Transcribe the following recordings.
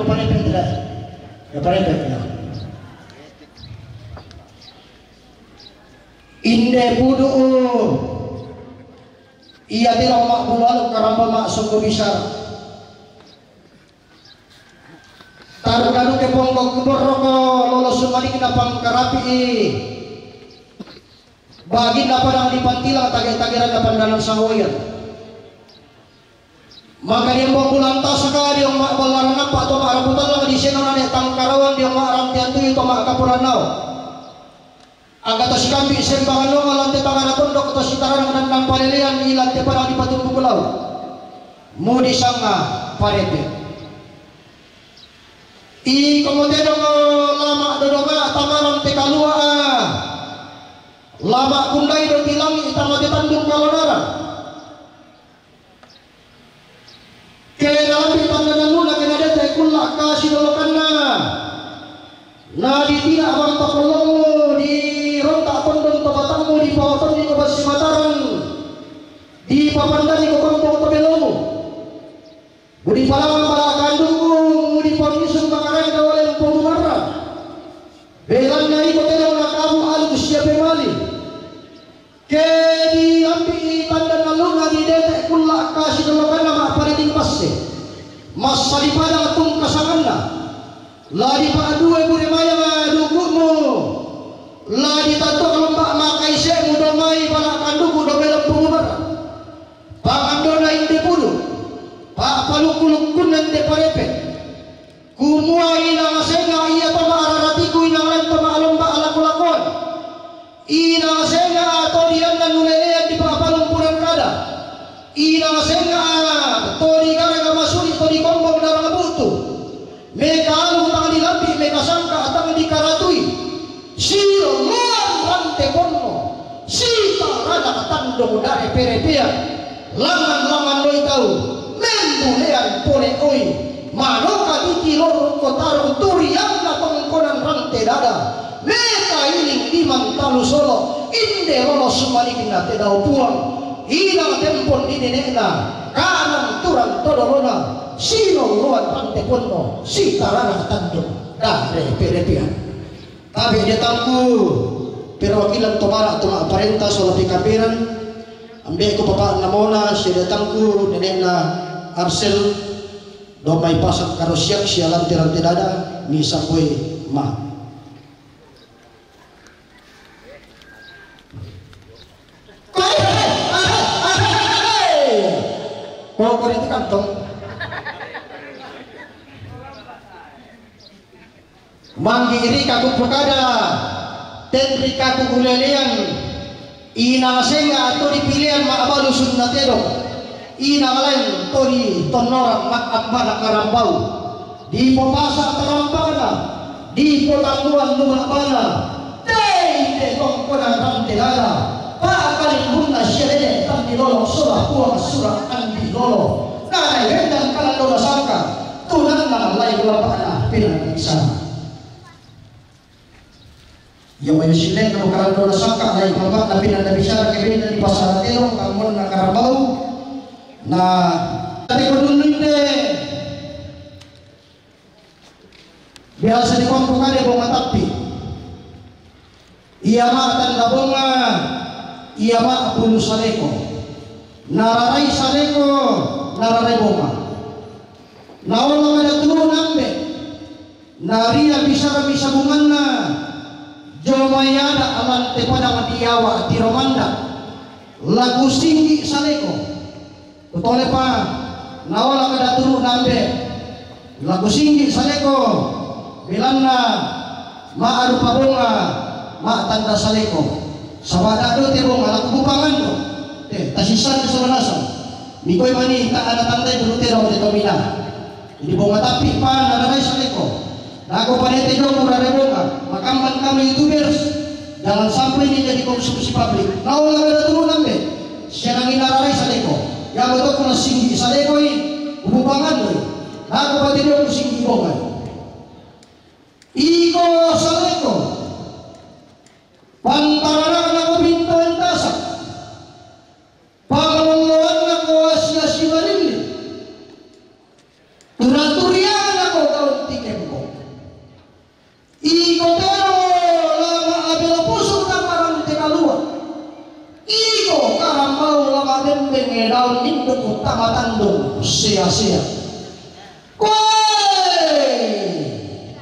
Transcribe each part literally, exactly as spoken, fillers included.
Parepet, ya. Ya, parepet, ya. Inde pudu'u iya tedong ma'bulu aluk karamba ma'songgo bisara. Tarukadu ke ponggo kuborroko lolo sumalikna pangkarapi'i. Baginna padang di pantilang tage-tageranna pandanan sawoyan. Maka diambo bulan tasaka diong ma'ballaran appa to ma'rapu tallang di senona ne tangkarawan diong ma'rantean tuyu to ma'kapuranao. Aga to sikambi sembangan longa lante tangana tondok to sitarana dan palelean di lante padang di patumbu pulau. Mudi sanga parepe. Iko motedong lama dodonga tamaran te kalua. Lama kundai do tilangi tama te tandung kalonara. Ke nalambi tanda naluna ke nadete kulla kasi dolokanna. Na ditira abang pakollomu di ronta tondon to batangmu di pawatonni ko basi Mataram. Di papandani ko kampong to belomu. Mudi palamang pala kandungku, mudi pamisung pakarae dawale mponu marra. Belanna iko tedong nakabu aluk siape mali. Ke diambi'i tanda naluna di dete kulla kasi dolokanna ma'pariting passe. Massali padang tungkasanganna. La dipa'due bure mayang duku'mu. La ditatto kalomba makaise'mu domai pala kandungku domai lempumu marra. Pangandona inde pulu, pa'palukku-lukkunna inde parepe. Kumua inang senga ia to ma'raratiku inang lan to ma'lomba lako-lakoan. Inang senga to dianna nulelean di pa'palumpuran kada. Inang senga to digaraga masuli to dikombong darang bu'tu. Mekalu tang dilambi, mekasangka tang dikaratui. Siloloan rante ponno, sitarana tandong dare perepean, langan-langan doi tau, membulean pole oi, manoka diti lorong kotaro turianna tongkonan rante dada, mekailing di mantalu solo, inde lolo sumalikna te dao puang, inang tempon di nenekna, kanang turang todolona, siloloan rante ponno, sitarana tandong dare perepean. Tabe' diatangku perwakilan to mara' to ma'parenta sola pekaperan, ambe'ku bapa'na Mona sia diatangku nene'na Arsel, domai pasang karosiak sia lante-lante dada, misamboi ma. Kau itu kantong. Manggi rikaku pokada, ten rikaku ulelean, inang senga to dipilean ma'balu sunna tedong, inang lain to di tonnoran ma'ammana karambau, dipopasa tarambana, dipotangguan luma'bana, dei de tongkonan rante dada, pa'kalimbunna sia dede tandi lolo sola puang sura' andi lolo, nanae bendang kalandona sangka, tunanna lai lamba'na pinanna bisara. Ia mayo sileng kamu kalandona sangka lai lamba'na pinanna bisara ke benda di pasara tero, kammonna karambau, na tadi ko dulu inde. Biasa dipampu kade bonga tapi. Ia ma tanda bonga, ia ma bulu saleko. Nararai saleko, nararai bonga. Naola kada turu nambe. Naria bisara misabunganna. Jomai ada alante padang diawa tiromanda. Lagu singgi saleko. Kutolepa, naola kada turu nambe. Lagu singgi saleko, belanna ma'arupa bonga, ma'tanda saleko. Sabada do te bonga laku bupangan do. Te, tasissan sola nasang. Mikoi mani ta ana tandai bulu te do te tomina. Jadi bonga tapi pa nararai saleko. Nako pada tejo murare bonga, makamban kami youtubers, jangan sampai ini jadi konsumsi publik. Naola kada turu nambe, sianang inararai saleko. Ya betul kuna singgi saleko i, hubungan doi. Nako pada tejo singgi bonga. Iko saleko. Pantarana nako pinto entasa. Pangaloloanna ko asi-asi malilli. Turaturianna ko daun Taun nindu ko tamatandung sia-sia. Koe!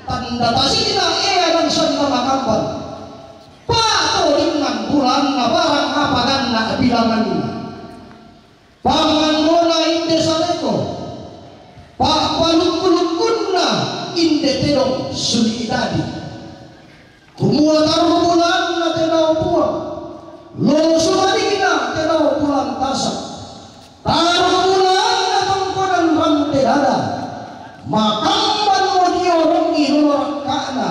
Tanda tasina ea nang sanda makamban. Pato dengan bulanna barang apa ganna bilanganna. Pangandona inde saleko. Pa'palukku-lukkunna inde tedong suli idadi. Kumua tarru bulanna te dao Puang, lolo sumanikna te dao bulan tasak. Tarru bulanna tongkonan rante dada, makambanmo diorongi lolo rakka'na,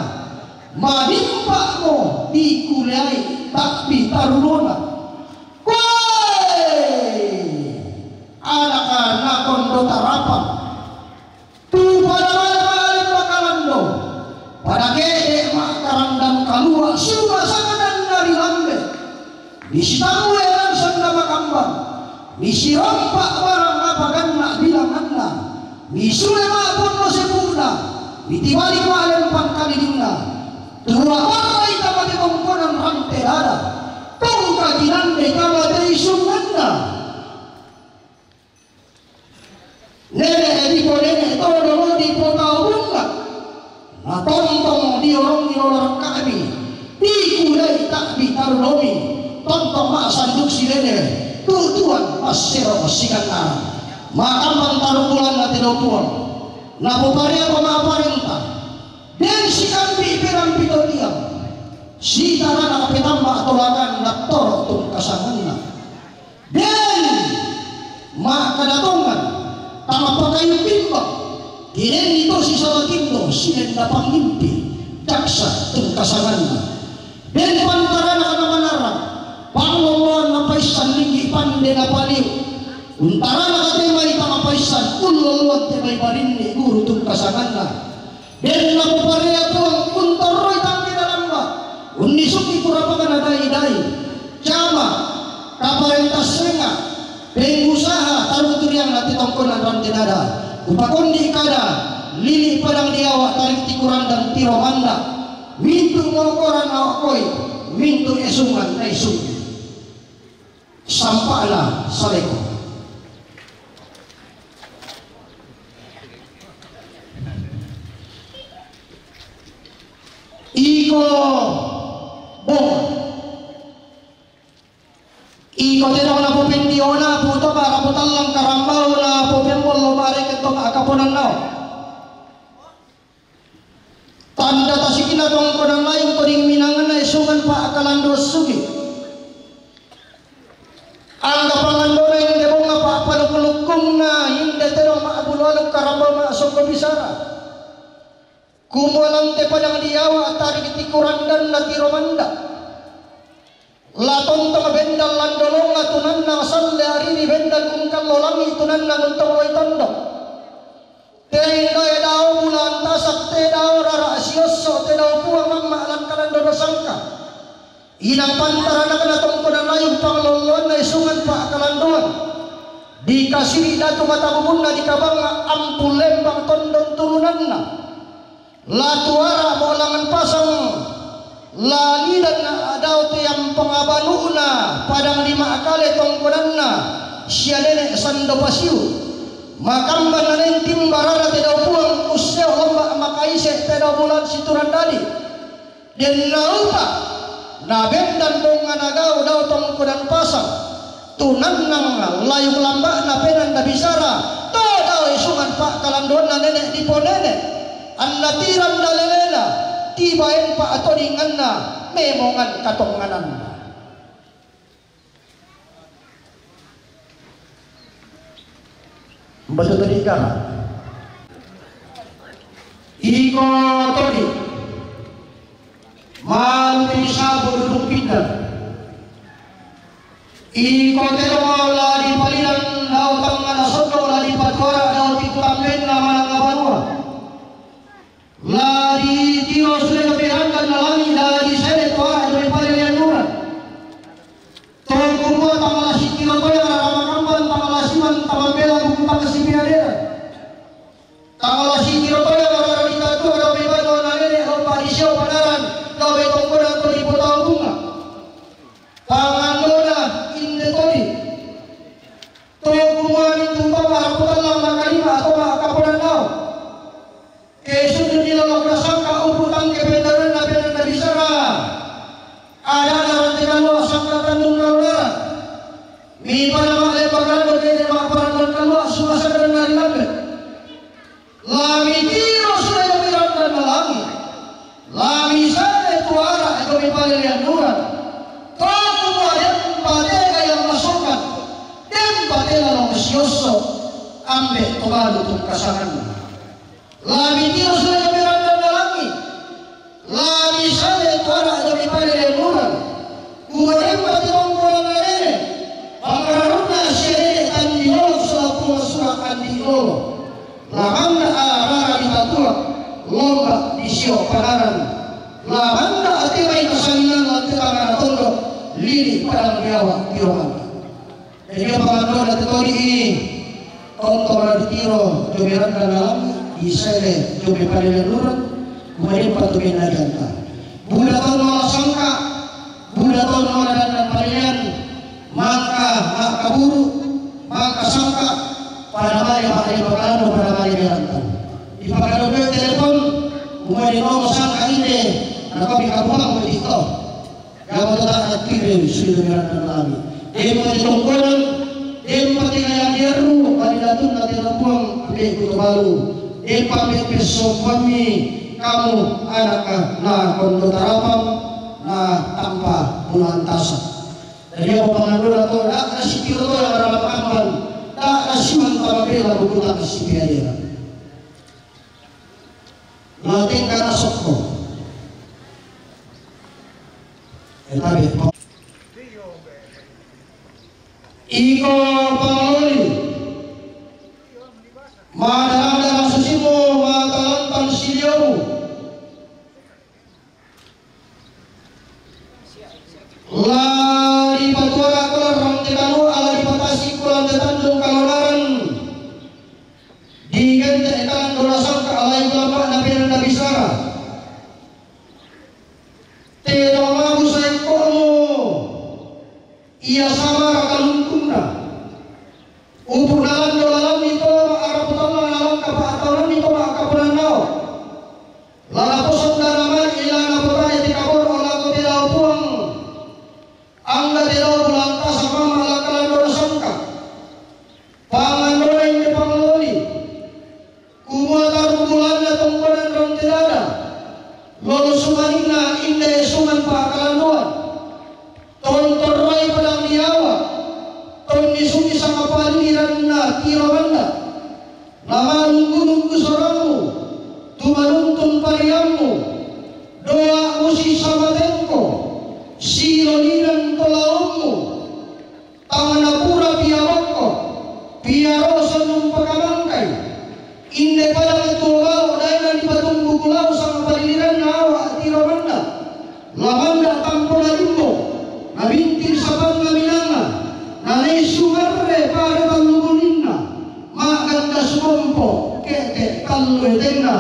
manimpa'mo dikuleai ta'bi tarunona. Koe! Anaka nakondo tarapang. Tu pada male ma'lemba kalando, pada ke'de' ma'karandang kalua' suba sakadanna ri lambe. Misitambue lan sanda makamban, misirompa' barang apa ganna bilanganna, misule ma'ponno sepu'na, mitibali ma'lempang kalidinna. Tua warrai tamate tongkonan rante dada, tongka tinandai tamate isunganna. Nene' diponene' todo lo dipotau bunga. Na tontong diorongi lolo rakka'mi, dikulei ta'bi tarunomi, tontong ma'sanduk silene, tu'tuan massero sikanna. Makamban tarru bulanna te dao Puang, napopareako ma'parenta, den sikambi' pedang pito tiang, sitarana petamba tolakan nattoro tungkasanganna. Den ma'kada tongan, tang pakayung bimbang, tinenni to sisala tindo, sinenda pangngimpi, jaksa tungkasanganna. Den pantarana kana manarang, pangloloan napaissan linggi pande napaliu. Untarana kate mai tang paissan, ulloloan te mai barinni guru tungkasanganna. Den napoparea Puang untorroi tangke dalamba, unnisuki purapakana dai-dai, jama, kaparenta senga, pengusaha, taruturianna te tongkonan rante dada. Kupakondi kada, lili padang diawa, tarik tikurandang tiro manda, mintu mokoran aokoi, mintu esungan naisungki. Sampa'na saleko. Iko bonga. Iko tedong napopendiona, puto para putallang karambau, napopembollo bareke to ma'kaponannao. Tanda tasikna tongkonan layung toding minangana esungan pa'kalandoan sugi. Angga pangandona inde bonga pa'palukku-lukkungna, inde tedong ma'bulu aluk karambau ma'songko bisara. Kumua lan te padang diawa tarik tikurandanna tiro manda. La tontong bendan landolonga tunannang salle arini bendan ungkallolangi tunannang untong loi tondok. Te indoe dao bulan tasak, te dao rara siosso, te dao Puang Amma lan kalandona sangka. Inang pantaranakna tongkonan layung panglolloanna esungan pa'kalandoan. Dikasiri datu mata bubunna dikabang ampun lembang tondon turunanna. La tuara molangan pasang, la lidan dao te ampang abanu'na, padang lima kale tongkonanna, sia nene' sando pasiu. Makamban nanen timbarana te dao Puang, usseo lomba makaise te dao bulan siturandadi. Den naupa, nabendan bonga nagau dao tongkonan pasang. Tunannang layung lamba'na penanda bisara, to dao esungan pa'kalandoanna nene' diponene', anna tiran dalelena, tibaen pa'todinganna, memongan katongananna. Batu tadi kara. Iko todi. Malu te disapu duduk pinda. Iko tedong la dipalidan dao tangngana sondong, la dipatuara dao tiku tambenna manang banua. La ditiro sule kaperangan na langi, la disede tuara doi pale lianuran. Tongku mua tangala sikiro toya rara makamban, tangala siman tamambela buku tangasipiadera. Tangala sikiro toya rara dikatua dao bebano na nene, dao padisio panaran, dao betongkonan to dipotau bunga. Pangandona inde todi. To Ambe' to balu tu kasanganna. La mitiro sule jami randanna langi', la misale tu ana' jami pale lenurang. Kumaremma te tongkonan alena, pangararunna sia dede tandilolo sola Puang Sura' andi' lolo. La manna arara dipatua, lomba disio' panaran. La manna ate mai kasangilan lan te tangana tondo, lili' padang biawa tiro manna. Jadi apa mandona te todi i tonto mala ditiro jami randanna langi', disele jami pale lenurang, kumaremma tu mennajanta. Buda tau mala sangka, buda tau mala dandan palean, mangka ma'kaburu', mangka sangka, pada male ma'leba kalando, pada male merantau. Dipakadobbe telepon, kumua di nomo sangka inde, na kopi kabuang mo dito. Gamo to taat kire suli beratan lami. Demo te tongkonan, demo te kaya dierru, palilatunna te Puang, ambe' ku to balu. Demo ambe' pessombammi kamu anakna kondo tarapang, na tampa bulan tasa. Jadi apa pangandona to, da' nasitiro to yang ramah amban, da' nasimanta mabela buku tak nasipiadera. La tengka nasokko. E tabe. Iko pangoli. Mada-mada masusimu, matalantan siliomu. La dipatuara kularang te kalua, la dipatasi kularang te tandung kalonaran. Digente kalandona sangka alai ulama na pena na bisara. Te tau mabu saekkomu, ia samara kalungkunna. Upu' nalando lalanni to ma'arapu talla, nalangka pa'ataunanni to ma'kapunannao. La naposonda namai, la napotane te kaboro' lako te dao Puang. Angga te dao bulan tasa mama la kalandona sangka. Pangandona inde pangoli. Kumua tarung bulanna tongkonan ronte dada. Lolo sumaninna inde suman pakalandoan. Tontorroi padang diawa, tonni sumi sama paliranna tiro manna. Namalunggu-lunggu soramu, tumanuntun pariammu, doa musi sama tengko, silolinan tolaummu, tangana pura pia bokko, pia roso numpakamangkai, Inde pada tuo balo daena dipatumbu kulau sama paliliranna awa tiro manna. La manda tampona jumbo, nabinting sapanna minanga, nanai sumarre pada tallu bulinna, maganda sumompo, keke tallu etenna,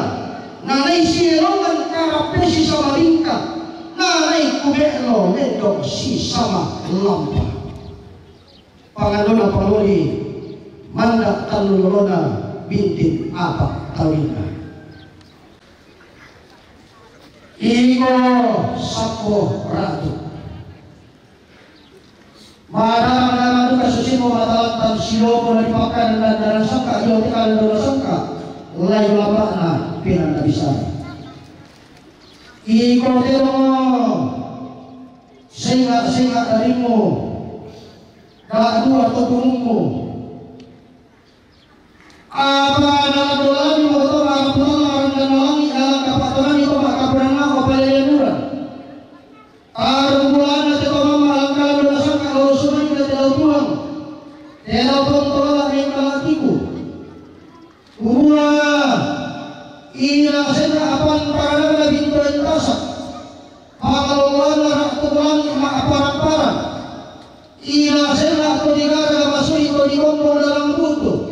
nanai sielongan karappesi sama bingka, nanai kube'lo leddo sisama lampa. Pangandona pangoli manda tallu lolona bintin apa tauinna. Iko sappo ratu. Madara-dara duka susimo matalantan silomo na dipakkan dan daran sangka, iyo tekan dona sangka, lai lambakna pinanda bisa. Iko temo senga-senga darimu. Kala dua to gunungmu. Apa nalando lagi moto marampuna marandang langi dalam kapatonani to makapunang ako palelemuran. Tarung buana te to mama langkala dona saka lo sumai na te lau Tuhan. Te lau Tuhan to lala mengkalatiku. Kumua ina sena apan paranana bintoen tasa. Pangaloloanna ratu langi ma'parang-parang. Ina sena to digaraga masui to dibombong dalam butu.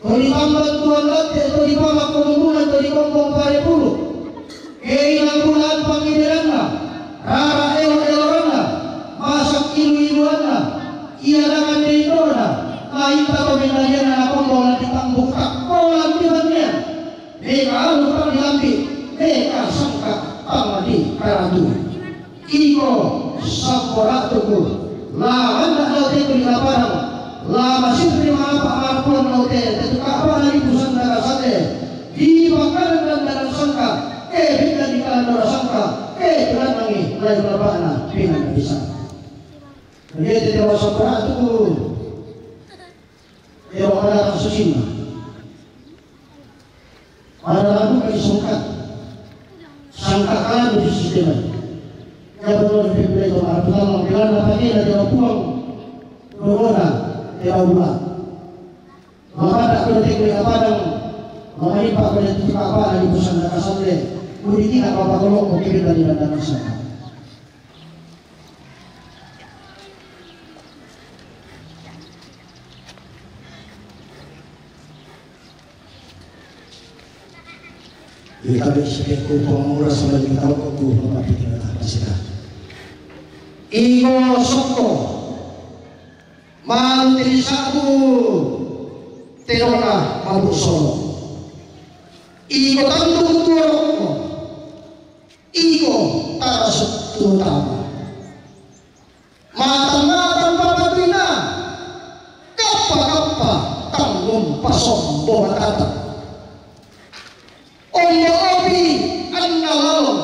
To ditambang tuan latte to dipalak komumbungan to dibombong pare pulu. Ke ina bulan pangideranna, rara elo-eloranna, masak ilu-iluanna, ia dangan deitona, lainta to mendalianna nakombong lan ditambuk takkolan di bannean. Deka alu tang dilambi, deka sangka tang dikaratu. Iko sappo ratuku, la anda naute kuli laparang, la masirri manapa marapuan naute, tetu kapa nalipu sanda kasate, di pakanan dan dalam sangka, eh beda di kanan dora sangka, eh tunan nangi, lai lapana, pinang bisa. Jadi tetu sappo ratuku. Ero' madarang susinna. Ada lagu kali songkat. Sangka kalan di sistem. Ya betul, di Play Store, ada pesan, bilang apa ni, ada puang. Corona, tidak ulang. Mamadak ko dati ko ya padang, mamalimpa ko dati ko ya padang, di pusat na kasal de. Mudi kina ko pakolok ko kibit dari bandang sana. Ikabe sipe ko pamura sama di tau ko ko mapapikir na pasira. Igo soko. Mantri sabu tenona mabu solo. Iko tantu kutuo roko. Iko tarasuk tuo tama. Matan-matan papatuina. Kappa-kappa tanggung pasombo matata. Ombo opi anna lalong.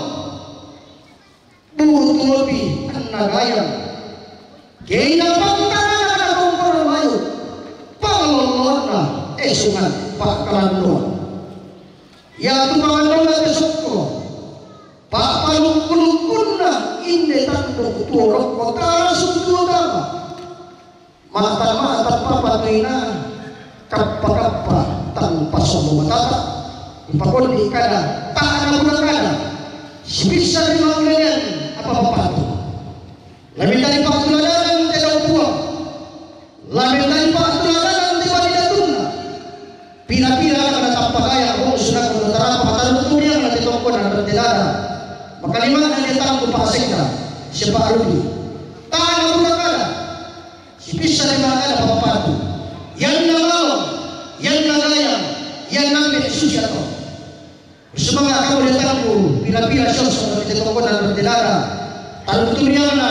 Butuopi anna gayang. Keinapang tanana kompor mayu. Panglolona esungan pakalandoan. Ya tu pangandoan te sokko. Papalukkulukunna inde tanduk tuo rokko tarasuk tuo tama. Matan-matan papatuina, kappa-kappa tang pasombo matata. Ipakonni kada, taana buda kada. Sipissa ri mangulelean apa papatu. Lamin dari pa'tuladanan te dao Puang. Lamin dari pa'tuladanan te bali datunna. Pira-pira na tappa gaya, oh, sunakku tarapa, taruturiang na te tongkona rante dada. Makalimana dia tangku pasengka, sepa rudi. Taana buda kada. Sipissa ri mangkada papapatu. Ianna lalong, ianna gayang, ianna ambe' susi atau. Sumanga' kamu datangku, pira-pira sioso' ri te tongkona ri te dara. Talu turianna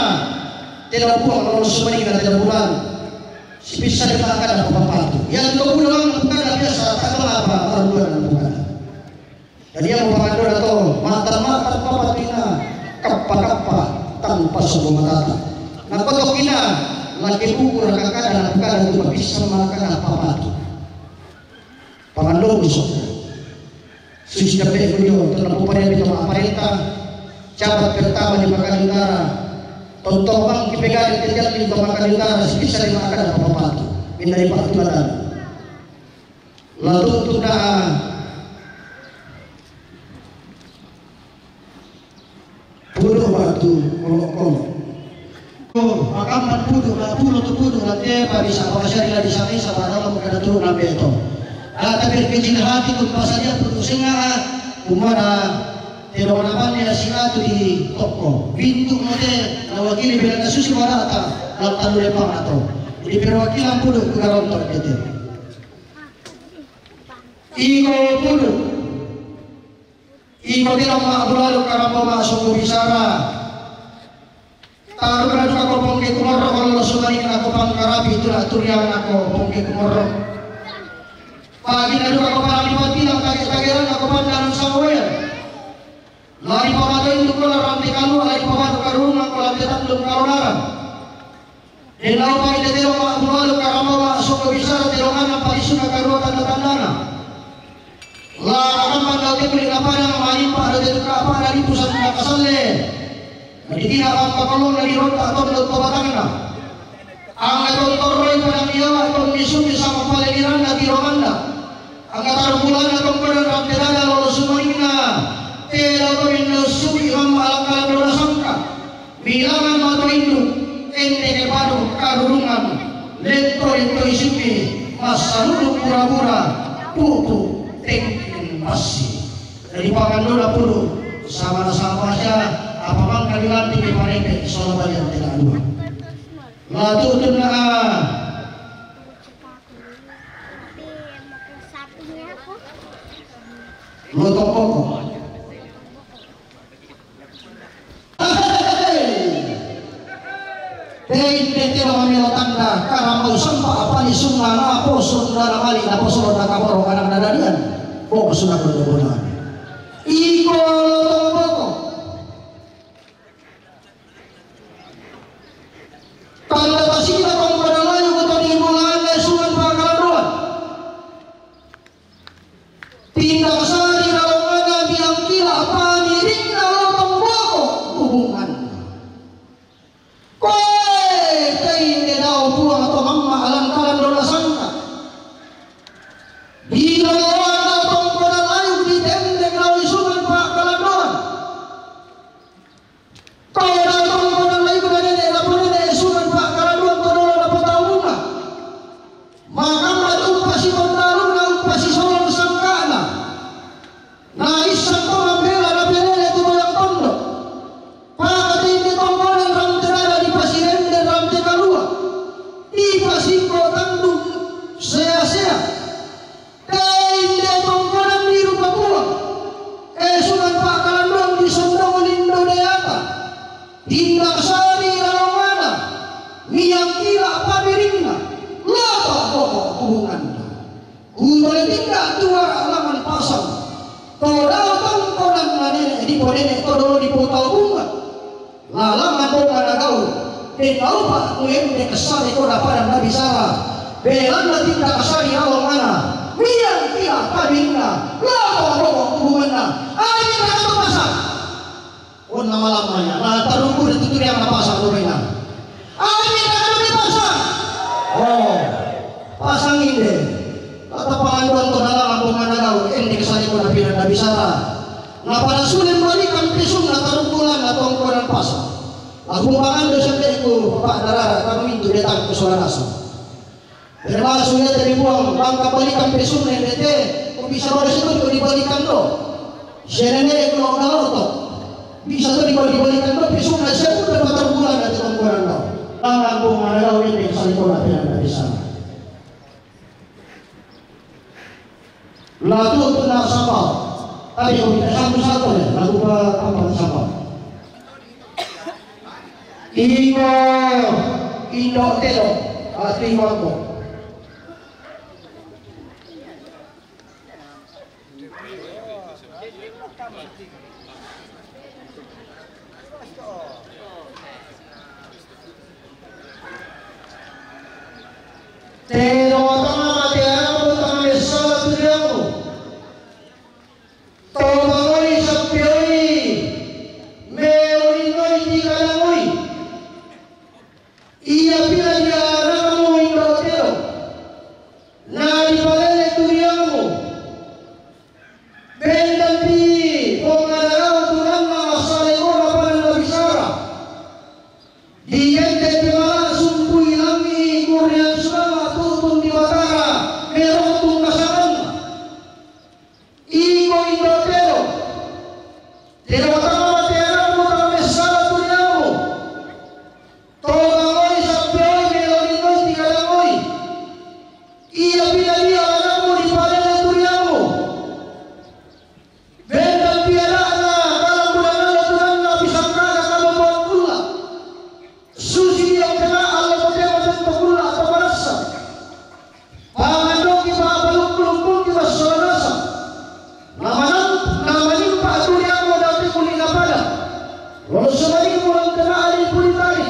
te dao Puang lolo sumaningna te dao bulan. Sipissa ri mangkada papapatu. Ianna to bulan mangkada biasa, ta'gama apa, marduan mangkada. Jadi, iya mupakandona to, matan-matan papatuina, kappa-kappa tang pasombo matata. Nakko tokkina, laki buku raka kada, nakada tu mapissa mangkada papatu. Pangandona sokko. Susi dape kujo, tenna pupariami to ma'parenta, capat pertama di Makadutara. Tontong bangki pegari terjadi to Makadutara, sipissa ri mangkada papatu. Minna di pa'tuladanan. La tu'tu na pudu' ba'tu kolo'-kolo'. Oh, makamman pudu', la pulo tu pudu', la tepa bisa pa'asari la disangisa, padahal mukada turu' nambe to. La tabirkicil hati kun pasadia pudu' senga'a, kumana te dao napanni la siatu di tokko. Bintu' mo te, la wakili bela na susi marata, la tallu lepang ato. Jadi perwakilan pudu' tu garonto' dete. Iko pudu'. Iko te ma'bulalu karamba ma'soko bisara. Tarukna duka ko pongke kumorro, ko lolo sumaningna ko pangkarapi tula turianna ko pongke kumorro. Pagina duka ko parami patina kage-kageranna ko pandanan sawean. La ripamatointu ko la rante kalua, la ripamatu karurungan ko la te tandung karonaran. Denna upai te tero ma'bulalu karamba ma'soko bisara te donganna palisuna karua tanda-tandana. La rakamman dao te kuli' na padang, malimpa dao te tukka' pada lipu sanna kasalle. Nadikina' bangka kolonna di ronta' tondok to batangna. Angga tontorroi padang iawa tonni summi sama paleliranna tironganna. Angga tarumbulanna tongkonan rante dada lolo sumaningna. Te dao todinna ussubi mamma' langkalan dona sangka. Bilangan mato indu', endeke padu karurungan, lento-lento isimmi, massaludu pura-pura, pupu tengking passi. Jadi pangandona pudu', sama-sama saja, apa mangka dilantik di parete, sola balian tidak dua. La tu'tunna a. Lo toko. Dei, dei, tiro mami lo tanda, karambau sempa, apa ni sunna, na poso, na mali, na poso, na kaboro, anak na dadian. Boko sunna ko do bona. Iko lo toko. Tanda pasina tong pada layu ko tadi bulan na sunan pangkalanduan. Tindak sari To daw tongkonan na nene' di ponene' to dolo di potau bunga. Lalangan to managau. Te naupa' ku ende kessale to napadan nabisara. Belanna tinda kasari alongana. Miang kila pabinna. Labo bobo hubunganna. Amin raka to pasang. Onna malamma ia. Na tarungku de tuturi ana pasang to baina. Amin raka to pasang. Oh. Pasang inde. Kata panganduan to dalam aku managau ende kessale to napadan nabisara. Napada sule malikan pesungna tarungkulanna tongkonan pasang. Aku pangandu seteku papa darara kami itu datang ke suara nasa. Termasuk ia tadi buang bangka balikan pesungna ende te. Kok bisa pada sebut kok dibalikan do. Senene kalau kalau to. Bisa to dibalikan do pesungna sebut dapat tarungkulanna tongkonan do. Tangan aku managau ende kessale to napadan nabisara. Latu tu na sapa. Tapi ko kita satu-satu ya, lagu pa tampat sapa. Ingo, indo telo, ati wako. Tero tama mate anakmu tama messala tu rianmu. To mangoi sappioi, melo innoi tikadangoi. Ia pila di anakmu indo tero. Na dipalele tu rianmu. Bendanpi Puang Adara uturanna massale ko napadan nabisara. Diente pemala sumpui langi kurnian sulama tutun di Batara merottung kasaranna. Ingo indo tero. Tero tama mate anakmu tama messala tu rianmu. To mangoi sappioi melo innoi tikadangoi. Ia pila dia anakmu dipalele tu rianmu. Bendanpi anakna dalam bulan Allah tunanna pisangkana kamu Puang kulla. Susi dia kena Allah kotema tentu kulla atau merasa. Pangandoki pa palukku-lukkuki massalanasa. Namanan, namanimpa aturi amo dati kuli napada. Lolo sabari bulan kena ali kuli tadi.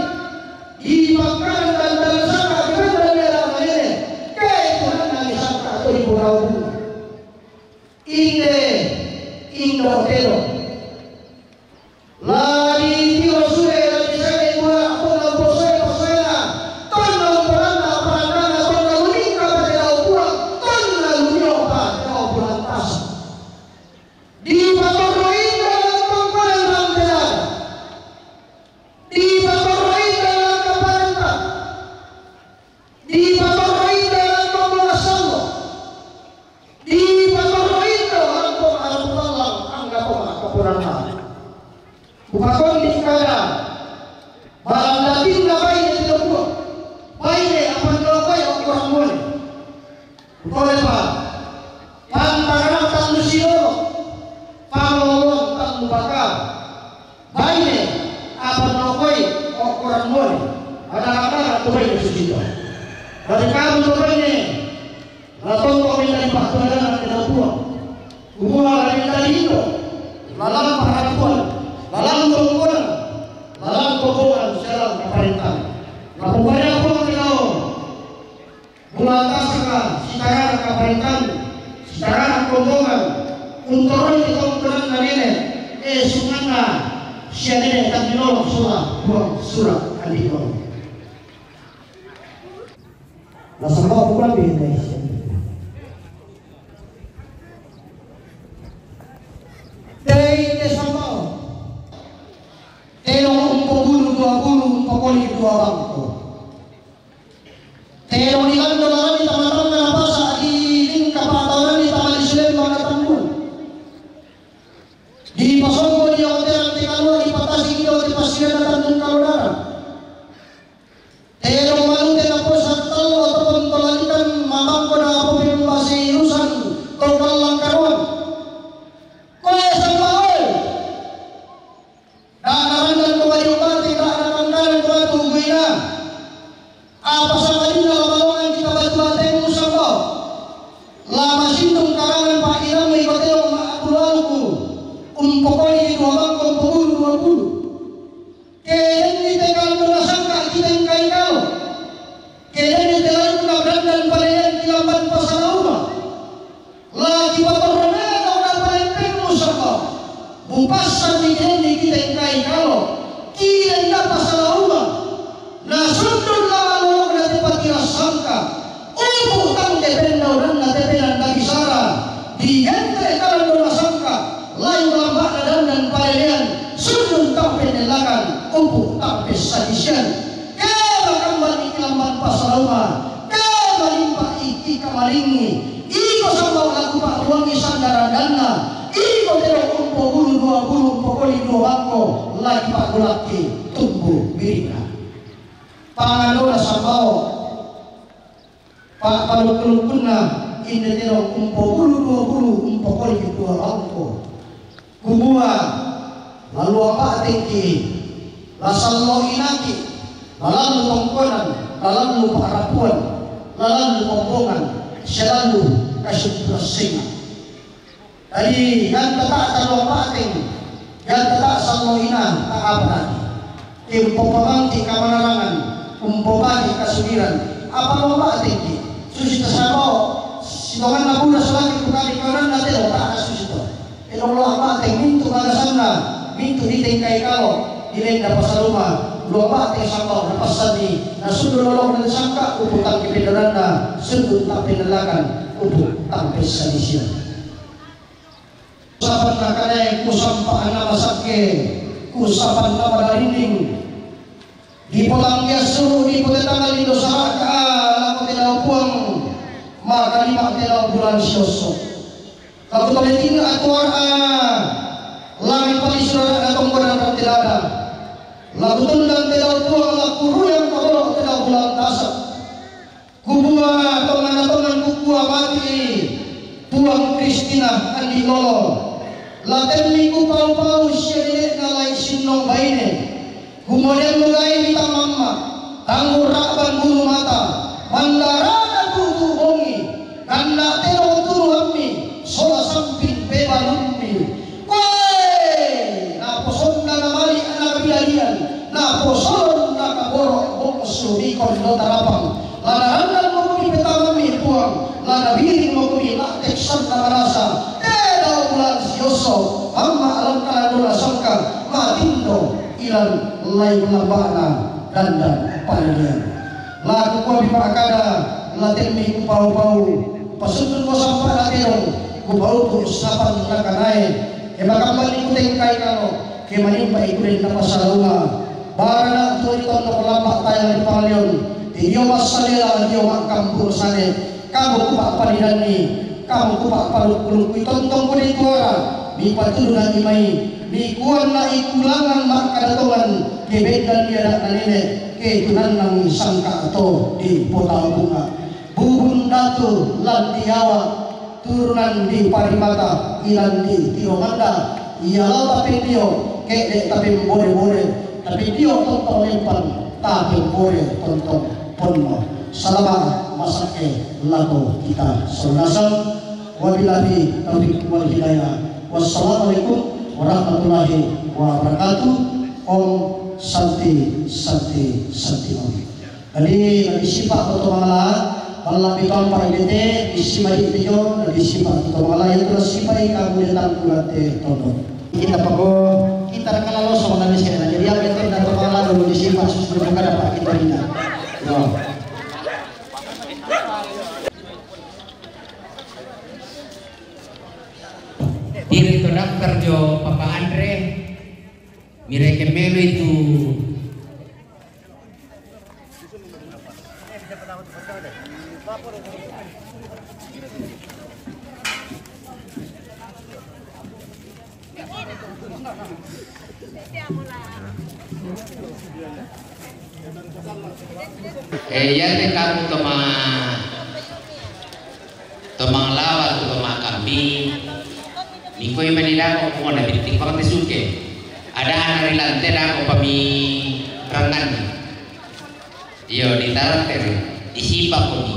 Di pangkalan dan tanah saka kena dan dia manene. Kei tunanna ni saka aturi purau. Inde, indo telo. La ditiro sule, la disele buah, tonna posoe, posoena. Tonna umporanna, parannana, tonna lunikka, pate lau buah, tonna lunio, pate lau buah tasa. Dipatorro inna lan tongkonan rampelan. Dipatorro inna lan kaparenta. Dipatorro inna lan tongkonan sallo. Dipatorro inna lan tongkonan sallo. Angga tongkonan kapuranna. Kupakondi kada, balandatinna baine tiga buah. Baine, apa nalokoi ukuran mone. Kutolepa, pantanganna tallu sidoro, pangoloan tallu baka. Baine, apa nalokoi ukuran mone. Ada-ada tu baine susito. Dari kamu tu baine, Latongko minta dipatuanan ate tau Puang. Kumua la minta diindo, lalang paharapuan, lalang tongkonan, lalang kombongan sialang kaparentan. Napuparea Puang ri lao, mulatasaka sitarana kaparentan, sitarana kombongan, untoroi tongkonanna nene, e sunganna sia nene tang dinolong sola Puang sura andi nolong. Nasaba' ukurang beda isi. Tei te sama. Telo umpobunu dua bulu, umpokoli dua bangko. Telo nilando larani tama-tama napasa di lingka pataurani tama di Sulembang na tambun. Di pasombo di hotel te kalua di patasi di hotel pasiran na tandung kalodara. Telo manute naposa tallo ataupun tolalikan mamangko na apo pembasi urusan tau kallang karuan. Koe sama oi. Da narandan ko wali upati, da napangkalan ko watu guina. Tengkai kalo. Kedeni telanna dandan palean kilamban pasalauma. Lagi patorrona na palempengmu saba. Bupassanni kedeni kitengkai kalo. Kilen na pasalauma. Na sundun na lolona te patirassangka. Upu tang kependaunanna te penanda bisara. Digente kalandona sangka. Layu lamba'na dandan palelean. Sundun tang pennellakan. Upu tang pessakisian. Kema kambanni kilamban pasalauma, kema limpa iki kamalingi, iko sambau laku pa'buangi sandarandanna, iko tero umpobulu dua bulu umpokoli dua bangko, lagi pa'gulakki tumbu birinna. Pangandona sambau, pa'palukku-lukkunna, inde tero umpobulu dua bulu umpokoli dua bangko. Kumua, laluang ba'tengki, la sallo inaki, la lallu tongkonan, la lallu pa'rapuan, la lallu pombongan, sia lallu kasumpurassengan. Jadi, ganta ta' taluang ba'teng, ganta ta' sallo ina, ta' apa lagi. Ke umpopamangki kamanarangan, umpopaki kasuliran, apa lo ba'tengki? Susi tasabo, sitonganna buda salaki tukadi kaunanna telo, ta' susi to. Elo lo ba'teng mintu bagasanna, mintu ditengkai kalo, dilenda pasaluma, lo ba'teng sambau napassanni, nasundun lolona sangka, upu tang kependaunanna, sundun tang pennellakan, upu tang pessakisian. Sapanna kadae kusampa anna masakke, kusapanna madalinding. Dipotangki assuru, dipotetangali dosa raka, lako te dao Puang, makalima te dao bulan siosso. Lako tole tinga atuara, lami pali surara na tongkonan rante dada. Lako tundang te dao Puang, lako ruyang kaboro te dao bulan tasak. Kubua tonganna tongan kukua mati Puang Kristina andi lolo. Latemmi kupau-pau sia dede'na lai sinnong baine. Kumodean mugai mita mamma, tanggu ra'ban bulu mata, mandarana tutu bongi, kanna tero turuammi, sola samping pebalummi. Koe! Naposonna namali ana bilalian, naposolonna kaboro bongsu ri kondo tarapang. Lanarannan mokumi petamammi Puang, lanabiring mokumi la'tek sanna marasa. Tedao bulan siosso, amma alangkana dona sangka, matindo ilan lai lamba'na dandan palilian. Laku kuapi ma'kada, latemmi kupau-pau, pasunnunmo sampa'na tedong, kupaupu sapan nakanae, ke makambanni kutengkai kalo, ke manimpa ikulen napasalauma, barana tuo ri tondok lamba tayang ri pangalion, tidio massalela dio ma'kampuru sale, kamu kupa'palidanni, kamu kupa'palukku-lukkui tontong kode tuara, mipatudunangi mai, mikuanna ikulangan ma'kada tongan, ke bendan diada'na nene, ke tunannang sangka to di potau bunga. Bubun datu lan diawa, turunan di parimata, ilan di tiro manda, ia lao tapendio, ke'de tapembore-bore, tapendio tontong lempan, tapembore tontong ponno. Salama masakke lako kita saudara. Wabillahi taufiq wal hidayah. Wassalamualaikum warahmatullahi wabarakatuh. Om Santi, Santi, Santi Om. Jadi, lebih sifat atau mangala, balla mi tampa idete, isi mari tejo, lebih sifat atau mangala, itu sifat kamu datang bulan te tondo. Kita pako, kita kala loso mangala sih, jadi apa itu atau mangala dulu di sifat susu bukan apa kita bina. Yo. Direktur daftar jo Papa Andre, mireke melo itu. Eh, iya te kamu toma, toma ngalawa tu toma kami. Nikoi mani dako ko na binti pang te suke. Ada anak rilante dako pami rangan. Iyo, di tarang te, di sipa ko ni.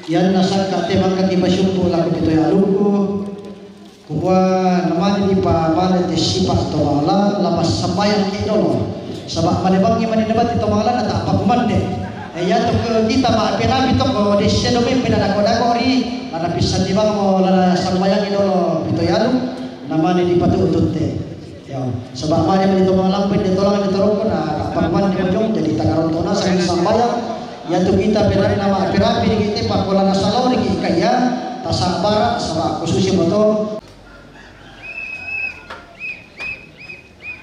Iyanna sangka te mangkaki pasyuku lako pito ya alukku. Kumua namani di pa mane te sipa to mala, la massambayang ki dolo. Saba' malebangngi mani nabati to mangalana ta' pakumande. E, iatu kita ma'perapi to ko desse do mimpi na dako-dako ri, lana pissanni bangmo lana sambayangi dolo pito yalu, namani dipatu'u tutte. Ya, saba' mani mani to mangalampe di tolang di toroko na ta' pakumande mojong, jadi takaronto nasang sambayang. Iatu kita peranna ma'perapi di kita pakkolana salao di kita ya, tasabara, saba' khususnya moto.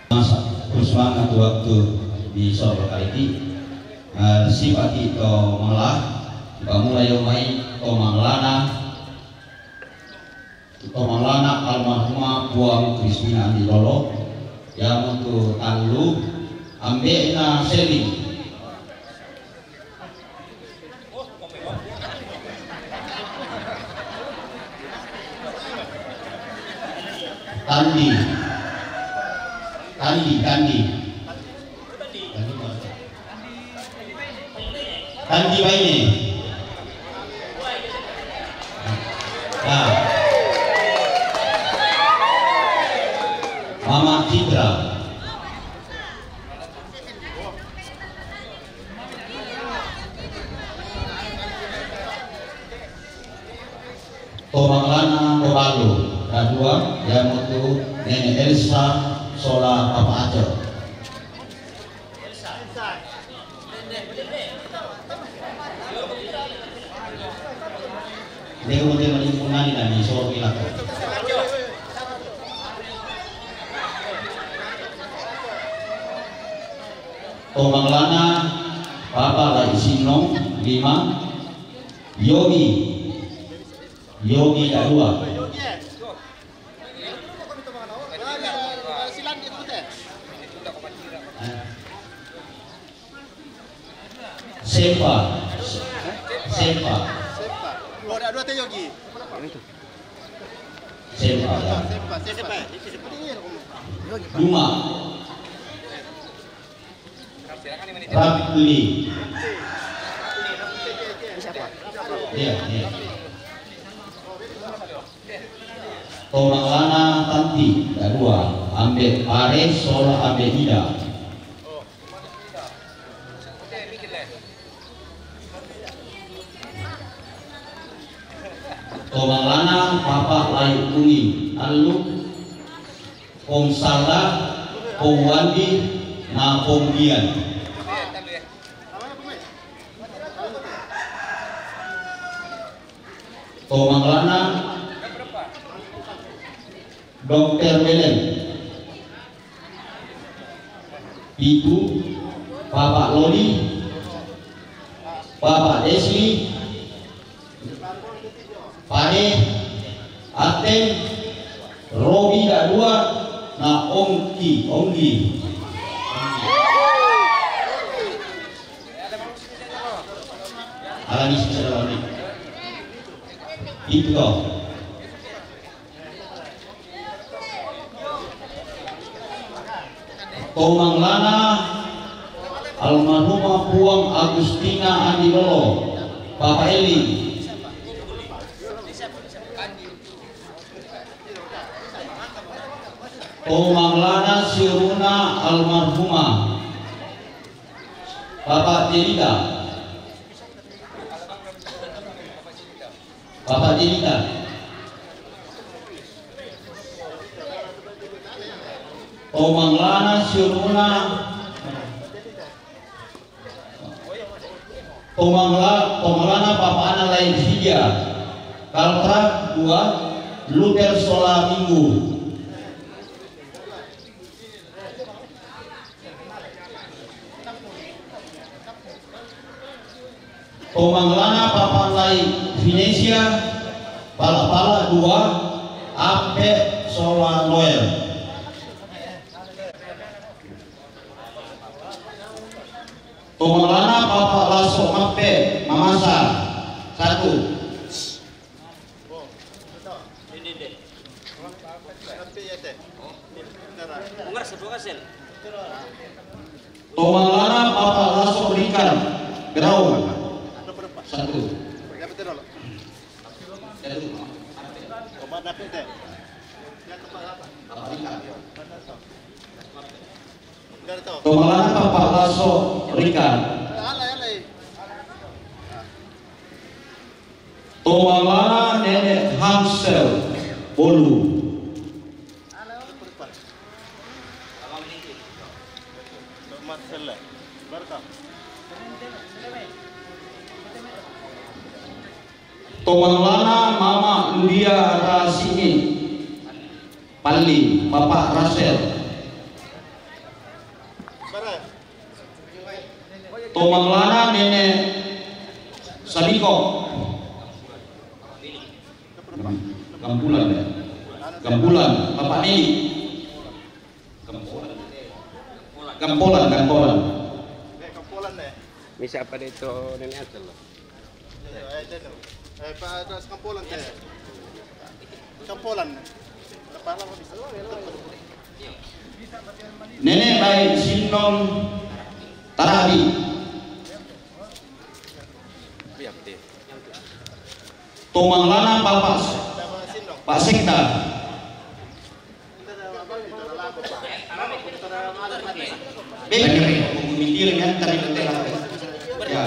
Masa, terus semangat waktu di sore hari ini. Eh, sipati to mangala, kita mulai omai to mangalana, to mangalana almarhumah Puang Kristina Andi Lolo, yang untuk tallu, ambe'na Seling. Tandi. Tandi, Tandi. Tandi baine. Nah. Mama Citra. To mangalana to balu, kadua, iamotu Nene Elsa sola Papa Acel. Leo mo te mani punani na mi soro mi lako. To mangalana Papa Lai Sinong, lima. Yogi. Yogi, dua. Sempa. Sempa. Sempa. Dua, dua, dua, Yogi. Sempa, ya. Sempa, sempa. Duma. Rapli. Iya, iya. To mangalana Tanti, kadua. Ambe' Pare sola ambe' Ida. To mangalana Papa Lai Kuning, allu, Pong Sala, Pong Wandi, na Pong Dian. To mangalana Dokter Welen. Pitu, Papa Loli, Papa Desli, Pade, Aten, Robi, kadua, na Ongki, Ongki. Alani secara lagi. Itu toh. To mangalana almarhumah Puang Agustina Andi Lolo, Papa Eli. To mangalana siuluna almarhumah Papa Jelita. Papa Jelita. To mangalana siuluna. To mangala-, to mangalana papa'na Lai Sidia. Kaltra, dua, Luther sola Minggu. To mangalana Papa Lai Venesia, pala-pala, dua, Ampe sola Noel. To mangalana Papa Laso Mappe, Mamasa, satu. To mangalana Papa Laso Rikar, Gerau. Satu. Satu. Papa Rikar. Tomanglana Papa Laso Rika. Tomanglana Nene Hansel Bolu. Tomanglana Mama Ludia Rasini Palli, Papa Rasel. Tomanglana Nene Sabiko. Gampulan, ya. Gampulan, Papa Neli. Gampolan. Gampolan, Gampolan. Misa apa itu nenek asal lo? Eh, Pak, atas Gampolan, ya. Gampolan. Kepala bisa. Nene Rai Sinong Tarabi. Tomanglana Papa, Pak Sekda. Bebe, pemikiran yang tadi nanti lah. Ya.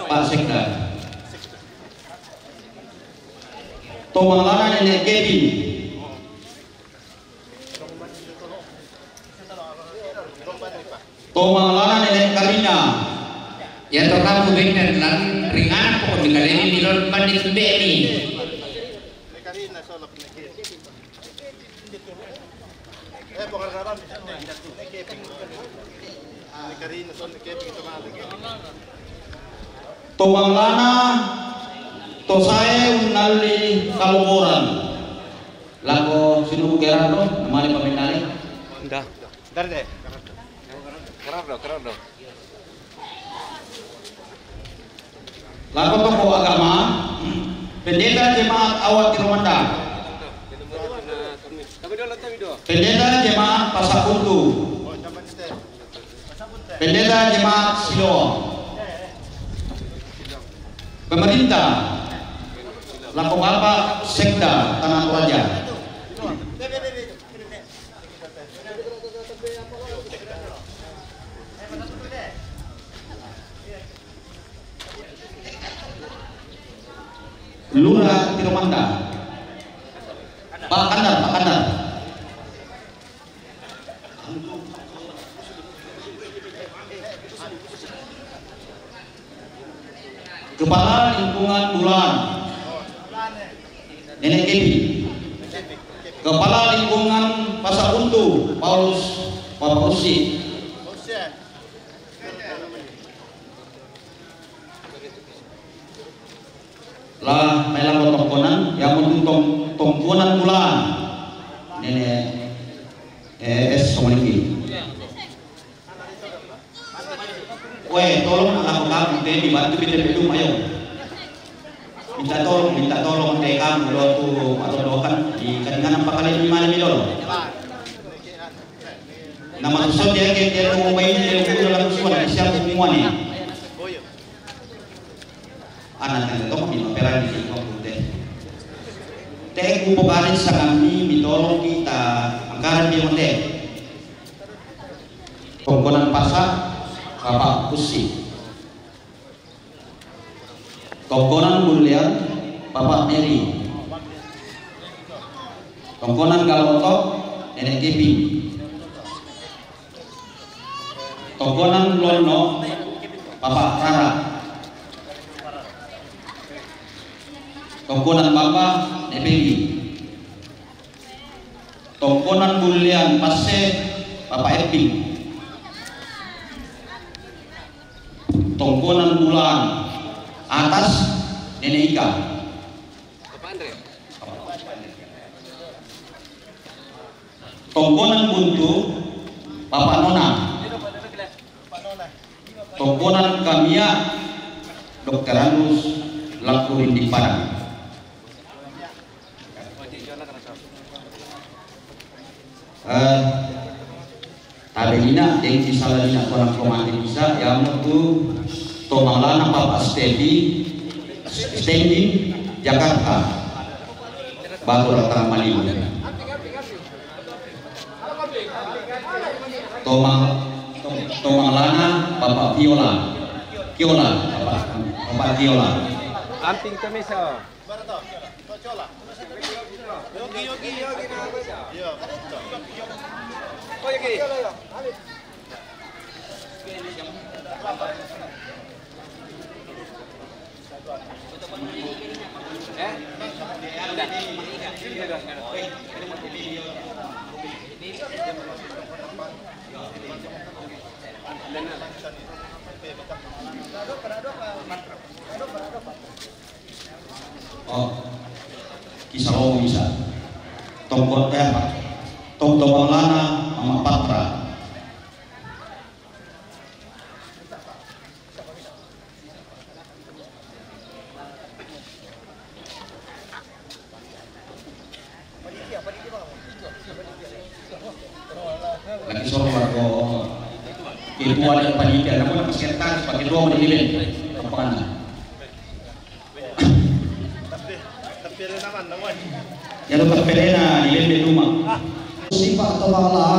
Pak Sekda. Tomanglana Nenek Kevin. Tomanglana Nenek Karina. Ya, tokamu benar lan ringan pokok di kalian ini lon pan di sumbe ni. Tomanglana Tosae Unnalli Kalomoran. Lako sinubu Gerardo, namanya pamenali. Dah. Dari deh. Gerardo, Gerardo. Lako tokoh agama, Pendeta Jemaat Awal Tiromanda. Pendeta Jemaat Pasakuntu. Pendeta Jemaat Siloam. Pemerintah, lako Bapak Sekda Tanah Toraja. Lurah Tiromanda. Pak Kandar, Pak Kandar. Kepala Lingkungan Bulan, Nenek Kevin. Kepala Lingkungan Pasar Untu, Paulus, Bapak Usi. Lah, mai lako tongkonan, ya, mau tong-, tongkonan Bulan. Nenek, eh, es, sama ini. Weh, tolong lako kamu te dibantu kita belum, ayo. Minta tolong, minta tolong te kamu lo tu atau doakan di kadingan apa kali ini malam ini lo. Nama susah dia ke dia tu main dia tu dalam suara siapa semua ni. Ana tene to mi maperani ki ko te. Te ku pokari sangami mi tolong kita angkaran dia mate. Tongkonan Pasa, Bapak Kusi. Tongkonan Bulian, Bapak Meri. Tongkonan Galoto, Nenek Kevin. Tongkonan Lono, Bapak Rara. Tongkonan Bamba, Nenek Pegi. Tongkonan Bulian Passe, Bapak Eping. Tongkonan Bulan Atas, Nenek Ika. Bapak Andre. Tongkonan Buntu, Bapak Nona. Tongkonan Kamia, Dokter Anus, Laku Rinding Padang. Eh, tabe ina, deng kisala ina kona komante bisa, ya mutu, tomalana Bapak Stepi, Standing, Jakarta. Batu Rata Malibu. Toma, to-, Tomalana, Bapak Viola. Viola, Bapak, Bapak Viola. Amping to mesa. Oh, kisah bisa. Tong buat eh apa? Tong tong lana, Mama Patra. Lagi soro ko ketua dan panitia, namun sekretaris pakai dua menit ini. Apa? Ya, lu terpedena di lende rumah. Sipa' to balla,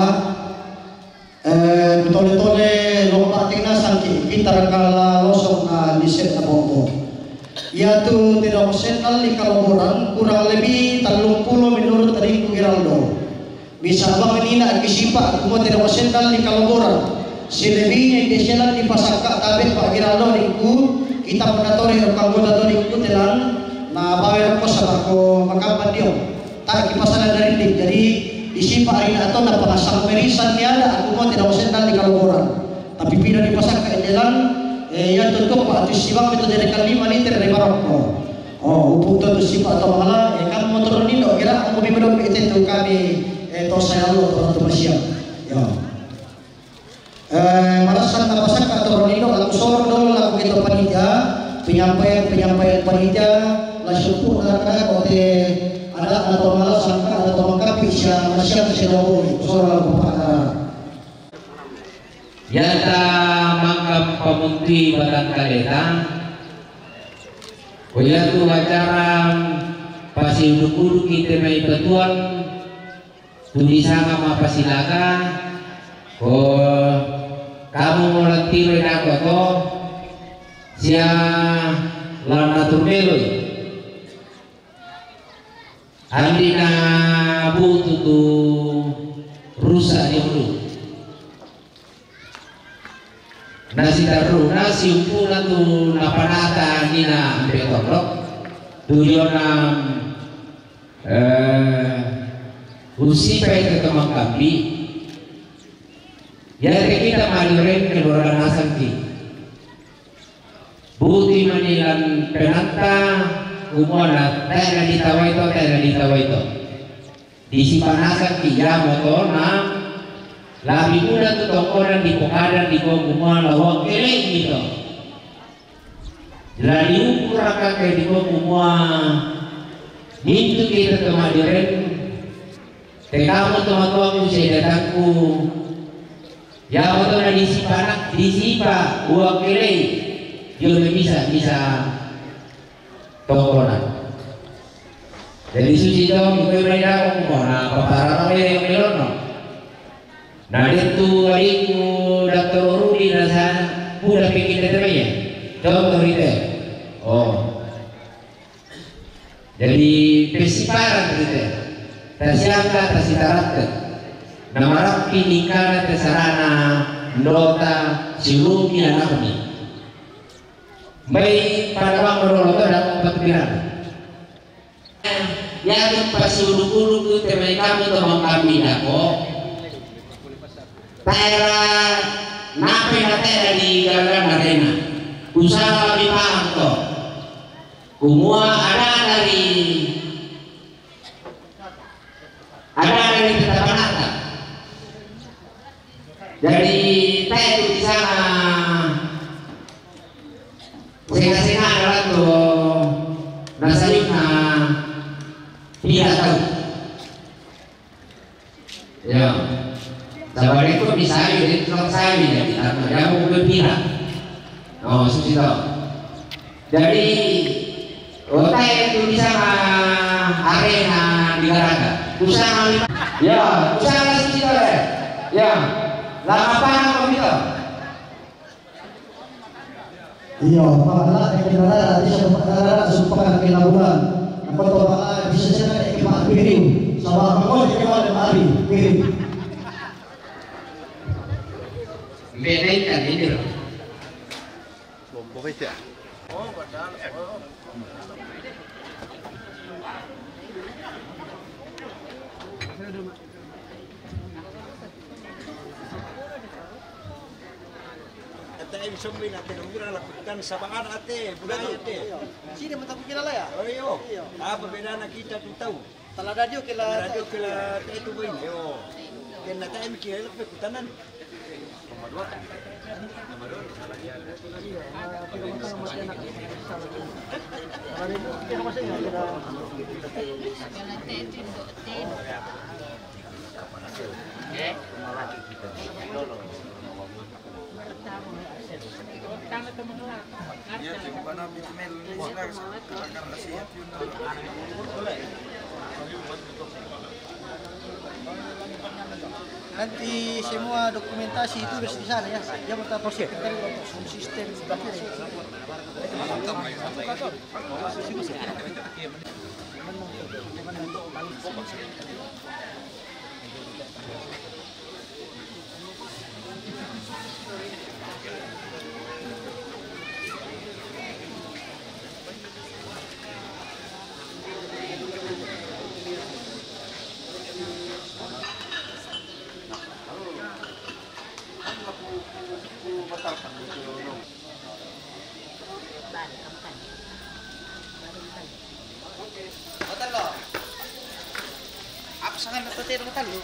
eh, tole-tole lomba' tingnasangki' kita rakala losok na di setta bombo. Iatu tedong sennal di kaloboran kurang lebih tallung pulo menurut tadingku Geraldo. Bisa bang nina kisipa' kumua tedong sennal di kaloboran. Selebihnya di senan di pasakka' tabe' Pak Geraldo dingku, kita pernah tore anggota to dingku telang na bawe rokko sabako makamban dio. Tae' kipasala dari ndi. Jadi, disipa' ri na atau na pangasang merisan ni ada, aku mau tidak usah tali kalau orang. Tapi pina dipasakka' jalan, eh, yang tentu Pak, tu siwang itu jadi kalima liter dari Maroko. Oh, upu' to tu sipa' to mala, eh, kamu motor ni do kira aku bi belum itu tu kami, eh, to saya lo to tu masiang. Ya. Eh, marassan napasakka' to ronino, laku sorong dolo laku ketua panitia, penyampaian-penyampaian panitia, la syukur na ko te ada, ada to malasang, ada to mangkapi sia, sia, sia, sorong laku pakara. Yata mangka pamuntui batang kaleta, ko yatu acara pasiudu-udu kita mai patuan, tu disanga mapasilaga, ko kamu molantiroi dako to, sia lana turmeloi. Andi na butu tu rusa ni ulu. Nasitarru, nasiumpuna tu napanata nina ambe tondok. Tu diona, eh, usipai ke kemangkambi. Yate kita maduren keluarga nasangki. Buti manilan penanta, kumua na, tae' na ditawai to, tae' na ditawai to. Disipanasakki iamoto na labi muda tu tongkonan dipokadan dikua kumua lawang kelei mito. La diukuraka ke dikua kumua mintu kita to maduren, te kamu to matuaku sia datangku. Iamoto na disipa, disipa uang kelei dio misa, misa tongkonan. Jadi susi to, minggu mai dako mo na paparara le melono. Na dettu adikku Doktor Rudi nasa muda pikir tetemanya. Contoh itu. Oh. Jadi pesiparan kita. Tasiangka, tasitaratte. Namarappi ningkana tesarana ndota siulungki anakmi. Mai pada bang dolo to dako patupirana. Yatu pasiudu-udu tu te mai kamu to mangkambi dako. Taera nape na taera di garaga narena. Usala mi paham to. Kumua ada dari, ada dari tetapanata. Jadi tae' tu di sana. Sega-sega na to nasayuna pila tau. Ya. Sabar itu misalnya, jadi tukang sawi, jadi tanpa jamu gue pila. Oh, susi to. Jadi, otai itu bisa arena di garaga. Usaha lima. Ya, usaha susi to ya. Ya. Lapangan kami ka. Iyo, pakala, eh, kendaraan, bisa pakala, sumpah, kelabuhan. Apa tu, pakala, bisa saja, eh, Pak Piring. Sama, apa kau, eh, Pak Piring. Beda ikan, ini. Bombong itu ya? Ate, eh, bisa main ate, nang bilang lakukan sabakan ate, budaya ate. Sini mata kukira lah ya? Oh, iyo. Iyo. Apa bedana kita tu tahu? Talada dio kela. Talada dio kela, ate, itu bain. Iyo. Kena ate, eh, mikir lah, kutanan. Nanti semua dokumentasi itu di sana ya. Dia minta proses sistem. Matalo. Apa sangan na tatero matalo?